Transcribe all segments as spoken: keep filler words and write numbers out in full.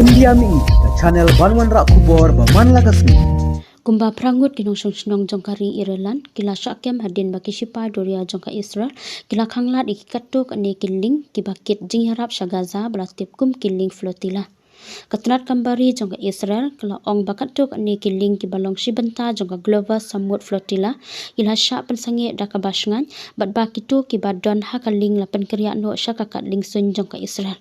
India Mihi, ka channel ban wanrah khubor ba man la ka sngi. Kumba phra ngut ki nongshong shnong jong ka ri Ireland ki la shah kem hadien ba ki shipai duriaw jong ka Israel ki la khanglad ïa ki katto katne ki lieng kiba kit jingïarap sha Gaza ba la tip kum ki lieng flotilla. Ka tnat kam bari jong ka Israel ka la ong ba katto katne ki lieng kiba long shi bynta jong ka Global Samud Flotilla ki la shah pynsangeh da kaba shngaiñ bad ba kito kiba don ha ka lieng la pynkynriah noh sha ka kad liengsuiñ jong ka Israel.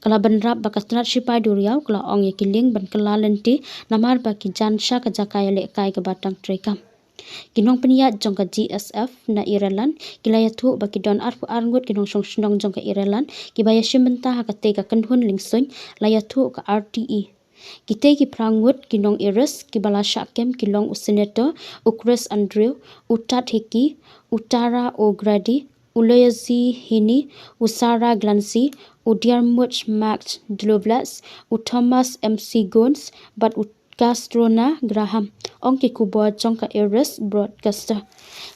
Ka la bynrap ba ka tnat shipai duriaw ka la ong ïa ki lieng ban kylla lynti namar ba ki jan sha ka jaka ïalehkai kaba tang treikam. Ki nongpynïaid jong ka G S F na Ireland ki la ïathuh ba ki don arphew ar ngut ki nongshong shnong jong ka Ireland kiba ïashim bynta ha katei ka kynhun liengsuiñ, la ïathuh ka R T E. Kitei ki phra ngut ki nong Iris kiba la shah kem ki long u Senator u Chris Andrew, u Tad Hickey, u Tara O'Grady, u Loyalty Heaney, u Sarah Glancy, u Diarmuid McDouglas, u Thomas McGowan bad u Catriona Graham, ong ki khubor jong ka Irish Broadcaster.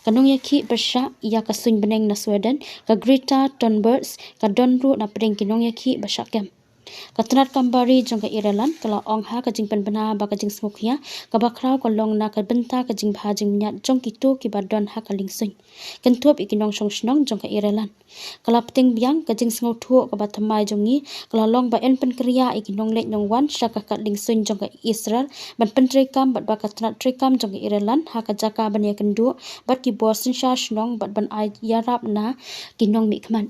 Ka nongïakhih pyrshah ïa ka suiñ bneng na Sweden, ka Greta Thunberg, ka don ruh na pdeng ki nongïakhih ba shah kem. Ka tnat kam bari jong ka Ireland ka la ong ha ka jingpynbna ba ka jingsngewkhia kaba khraw ka long na ka bynta ka jingbha jingmynïaid jong kito kiba don ha ka liengsuiñ, kynthup ïa ki nongshong shnong jong ka Ireland. Ka la pynbna ba ka jingsngewthuh kaba thymmai jong ngi ka la long ba yn pynkynriah ïa ki nongleit nongwan sha ka kad liengsuiñ jong ka Israel ban pyntreikam bad ba ka tnat treikam jong ka Ireland ha ka jaka ban ïakynduh bad ki bor synshar shnong bad ban ai ïarap na ki nongmihkhmat.